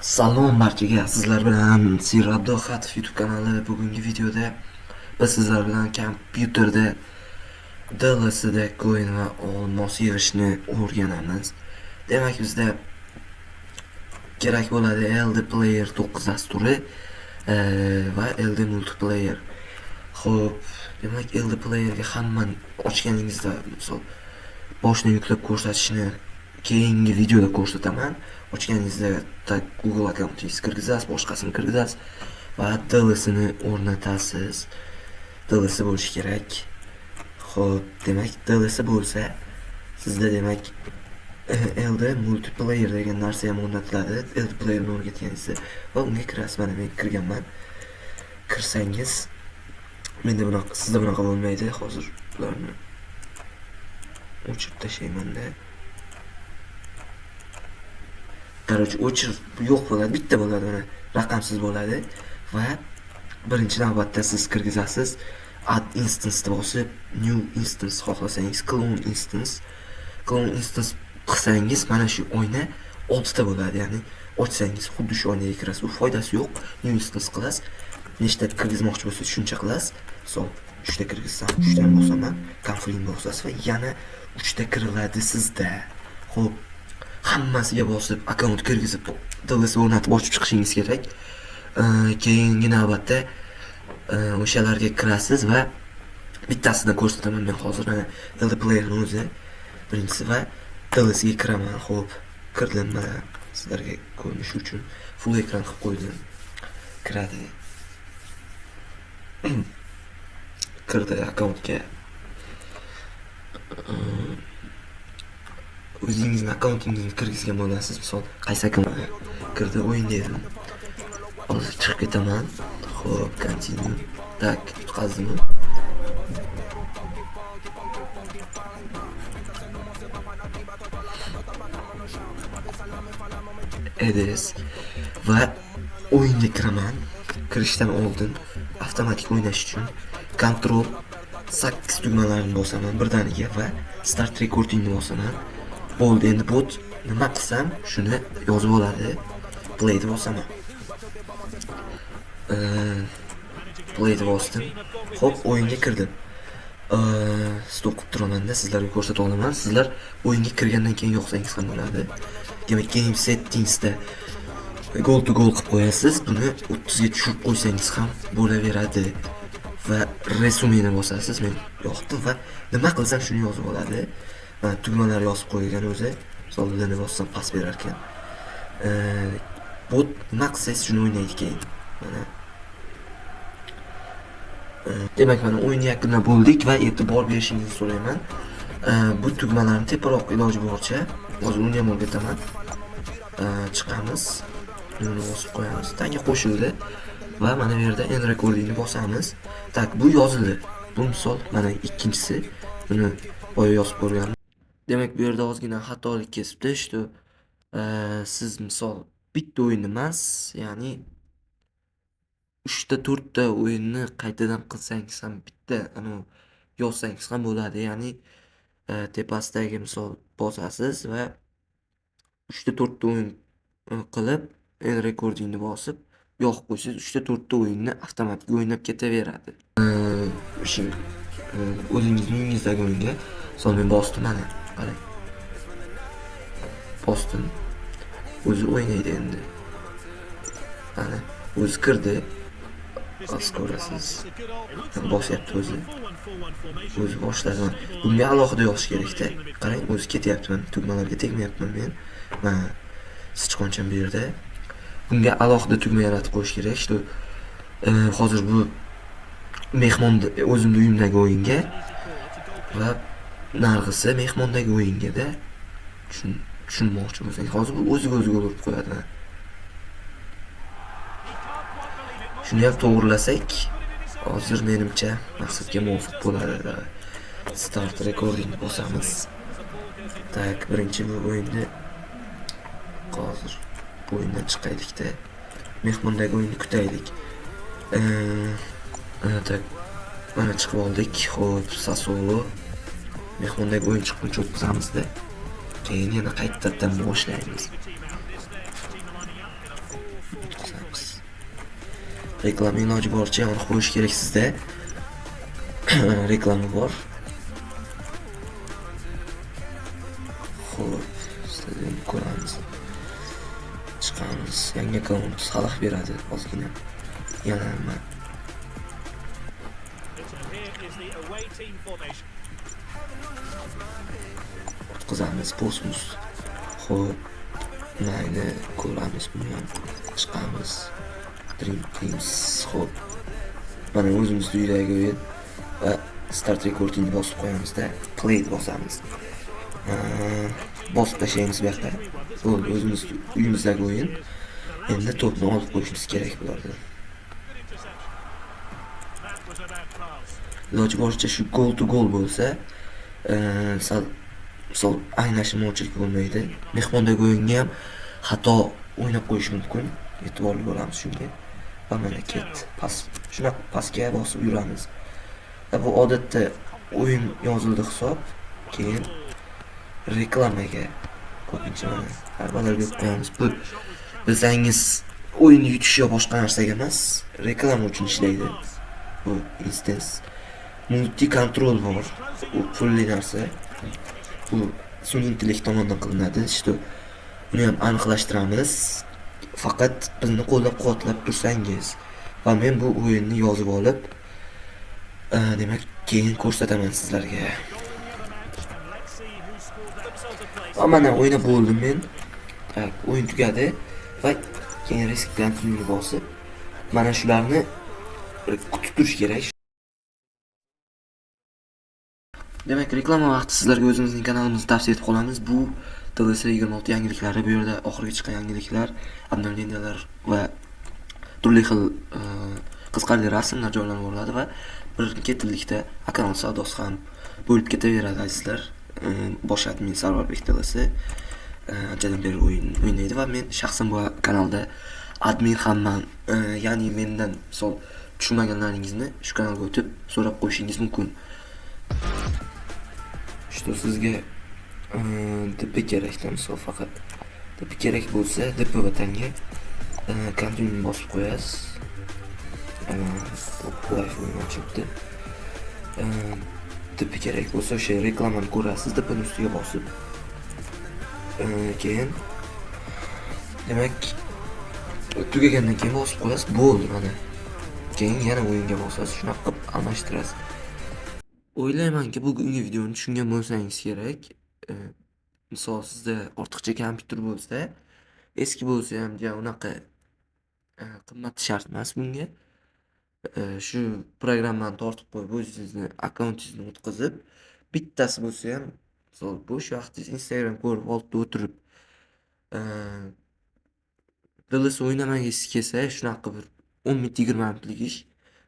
Salom barchaga, sizlar bilan Sir Abduxatov YouTube kanali. Bugungi videoda biz sizlar bilan kompyuterda DLC'da coin va olmos yig'ishni o'rganamiz. Demak, bizda kerak bo'ladi LD Player 9 dasturi va LD Multiplayer. Xo'p, demak LD Playerga hammani ochganingizda, misol boshini yuklab ko'rsatishni keyingi videoda ko'rsataman. Ochganingizda Google akkauntingizni kirgizasiz, boshqasini kirgizasiz va DLC'ni o'rnatasiz. DLC bo'lishi kerak. Xo'p, demak DLC bo'lsa, sizda demak LD Multiplayer degan narsa ham o'rnatiladi. LD Playerni o'rgatganingizda va unga kirasiz. Mana men kirganman. Kirsangiz, menda bunaqa, sizda bunaqa bo'lmaydi. Hozir bularni o'chirib tashlayman-da. Короче, o'chir yo'q bo'ladi, bitta bo'ladi, mana raqamsiz bo'ladi va birinchi navbatda siz kirgizasiz. Add instance deb bosib, new instance xohlasangiz, clone instance. Clone instance qilsangiz, mana shu oyna 6 ta bo'ladi, ya'ni ochsangiz xuddi shu oynaga kirasiz. U foydasi yo'q. New instance qilasiz. Nechta kirgizmoqchi bo'lsangiz shuncha qilasiz. Misol 3 ta kirgizsam, 3 tani bosaman, confirm bosasiz va yana 3 ta kiriladi sizda. Xo'p, hammasiga bosib, akkaunt kirgizib, DLC o'rnatib ochib chiqishingiz kerak. Keyingi navbatda o'shalarga kirasiz va bittasini ko'rsataman men hozir. Mana LD Playerni o'zi birinchisi va DLCga kiraman. Xo'p, kirdim, mana sizlarga ko'rinishi uchun full ekran qilib qo'ydim. Kiradi. Kirdi akkauntga. O'zingizni akkauntingizni kirgizgan bo'lasiz. Misol, qaysi akkaunt kirdi, o'yin dedim. Hozir chiqib ketaman. Xo'p, continue. Tak, yutqazdimi? EDS va o'yinga kiraman. Kirishdan oldin avtomatik o'ynash uchun Ctrl 8 tugmalarini bosaman birdaniga va Start Recordingni bosaman. Bo'ldi, endi bot nima qilsam shuni yozib oladi. Playni bosaman. Playni bosdim. Xo'p, o'yinga kirdim. Stop qilib turamanda sizlarga ko'rsata olaman. Sizlar o'yinga kirgandan keyin yoqsangiz ham bo'ladi. Demak, game settingsda goal to goal qilib qo'yasiz. Buni 30 ga tushirib qo'ysangiz ham bo'laveradi. Va resumeni bosasiz. Men yoqdim va nima qilsam shuni yozib oladi. Mana tugmalar yozib qo'yilgan o'zi. Misol Lni bossam pas berar ekan. Bot nima qilsangiz shuni o'ynaydi keyin. Mana. Demak, mana o'yinni yakunlab bo'ldik va e'tibor berishingizni so'rayman. Bu tugmalarni teparoq iloji boricha, hozir uni ham o'rgataman. Chiqamiz. Buni bosib qo'yamiz. Tanga qo'shildi va mana bu yerda end recordingni bosamiz. Tak, bu yozildi. Bu misol mana ikkinchisi. Buni boya yozib ko'rgandim. Demak, bu yerda ozgina xatolik kesibdi. Shu siz misol bitta o'yin emas, ya'ni 3 ta 4 ta o'yinni qaytadan qilsangiz ham bitta anavi yozsangiz ham bo'ladi. Ya'ni tepasidagi misol bosasiz va 3 ta 4 ta o'yin qilib end recordingni bosib yoqib qo'ysangiz 3 ta 4 ta o'yinni avtomatik o'ynab ketaveradi. O'sha o'zingizni uyingizdagi o'yinga misol men bosdim, mana qarang. Bosdim. O'zi o'ynaydi endi. Mana o'zi kirdi. Hozir ko'rasiz. Bosyapti o'zi. O'zi boshladi. Bunga alohida yozish kerakda. Qarang, o'zi ketyapti mana tugmalarga tegmayapman men. Mana sichqoncham bu yerda. Bunga alohida tugma yaratib qo'yish kerak. Shu hozir bu mehmon o'zimni uyimdagi o'yinga va narg'isi mehmondagi o'yinga-da tushunmoqchi bo'lsangiz, hozir bu o'ziga o'zi gol urib qo'yadi. Shuni ham to'g'rilasak, hozir menimcha maqsadga muvofiq bo'ladi. Start recording bosamiz. Tak, birinchi bu o'yinni hozir bu o'yindan chiqaylik-da. Mehmondagi o'yinni kutaylik. Tak, mana chiqib oldik. Xo'p, Sassuolo mehmondagi o'yin chiqquncha o'tkazamiz-da. Keyin yana qaytadan boshlaymiz. Reklama iloji boricha yonib qo'yish kerak sizda. Reklama bor. Xo'p, stadionni ko'ramiz. Chiqamiz. Yangi akkaunt xalaq beradi ozgina. Yana nima? O'tkazamiz kosmos. Xo'p, mayli, ko'ramiz buni ham. Chiqamiz. Dream Teams. Xo'p. Mana o'zimiz uydagi o'yin va start recordingni bosib qo'yamizda, play bosamiz. Bosib tashlaymiz bu yoqda. Bo'ldi, o'zimiz uyimizdagi o'yin. Endi to'pni olib qo'yishimiz kerak bulardan. Iloji boricha shu goal to goal bo'lsa, sal misol anglashilmovchilik bo'lmaydi. Mehmondagi o'yinga ham xato o'ynab qo'yish mumkin. E'tiborli bo'lamiz shunga. Va mana ketdi. Pas, shunaqa pastga bosib yuramiz. Va bu odatda o'yin yozildi hisob, keyin reklamaga ko'pincha mana zarbalar berib qo'yamiz. Bu bilsangiz o'yinni yutish yo boshqa narsaga emas, reklama uchun ishlaydi. Bu instance multi control bor. U pulli narsa. Bu sun'iy intellekt tomonidan qilinadi. Что buni ham aniqlashtiramiz. Faqat bizni qo'llab-quvvatlab tursangiz va men bu o'yinni yozib olib, demak, keyin ko'rsataman sizlarga. Va mana o'ynab bo'ldim men. Tak, o'yin tugadi va keyin risk continue bosib, mana shularni kutib turish kerak. Demak, reklama vaqti sizlarga o'zimizning kanalimizni tavsiya etib qolamiz. Bu DLS 26 yangiliklari, bu yerda oxirgi chiqqan yangiliklar, обновлениялар va turli xil qiziqarli rasmlar joylanib boriladi va bir ketillikda akkaunt savdosi ham bo'lib ketaveradi azizlar. Bosh admin Sarvarbek DLS anchadan beri o'yin o'ynaydi va men shaxsan bu kanalda admin hamman. Ya'ni mendan misol tushunmaganlaringizni shu kanalga o'tib so'rab qo'yishingiz mumkin. Что sizga DP kerakda, misol faqat DP kerak bo'lsa, DP vatanga continue bosib qo'yasiz. Live o'yin ochibdi. DP kerak bo'lsa o'sha reklamani ko'rasiz, DPni ustiga bosib. Keyin demak tugagandan keyin bosib qo'yasiz, bo'ldi mana. Keyin yana o'yinga bosasiz, shunaqa qilib almashtirasiz. O'ylaymanki, bugungi videoni tushungan bo'lsangiz kerak. Misol sizda ortiqcha kompyuter bo'lsa, eski bo'lsa ham ja unaqa qimmat shart emas bunga. Shu programmani tortib qo'yib, o'zingizni akkauntingizni o'tkazib, bittasi bo'lsa ham, misol bo'sh vaqtingiz Instagram ko'rib oldida o'tirib, DLS o'ynamagingiz kelsa, shunaqa bir 10 minut 20 minutlik ish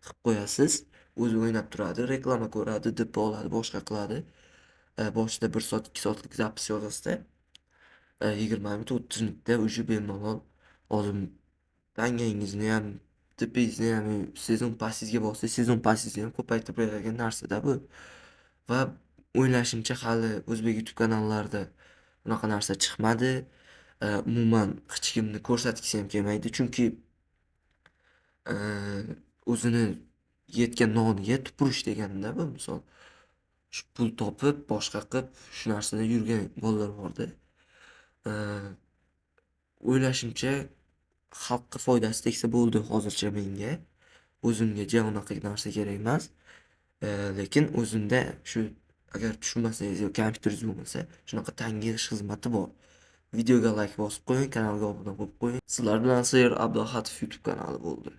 qilib qo'yasiz. O'zi o'ynab turadi, reklama ko'radi, DP oladi, boshqa qiladi. Boshida 1 soat, 2 soatlik zapis yozasizda, 20 minut, 30 minutda уже bemalol hozir tangangizni ham, DPingizni ham, sezon passingizga bo'lsa, sezon passingizni ham ko'paytirib beradigan narsada bu. Va o'ylashimcha hali o'zbek YouTube kanallarida bunaqa narsa chiqmadi. Umuman hech kimni ko'rsatgisi ham kelmaydi, chunki o'zini yetgan noniga tupurish deganda bu misol. Shu pul topib, boshqa qilib, shu narsada yurgan bolalar borda. O'ylashimcha xalqqa foydasi tegsa bo'ldi hozircha menga. O'zimga ja unaqa narsa kerak emas. Lekin o'zimda shu agar tushunmasangiz yo kompyuteringiz bo'lmasa, shunaqa tanga yig'ish xizmati bor. Videoga like bosib qo'ying, kanalga obuna bo'lib qo'ying. Sizlar bilan Sir Abduhatov YouTube kanali bo'ldi.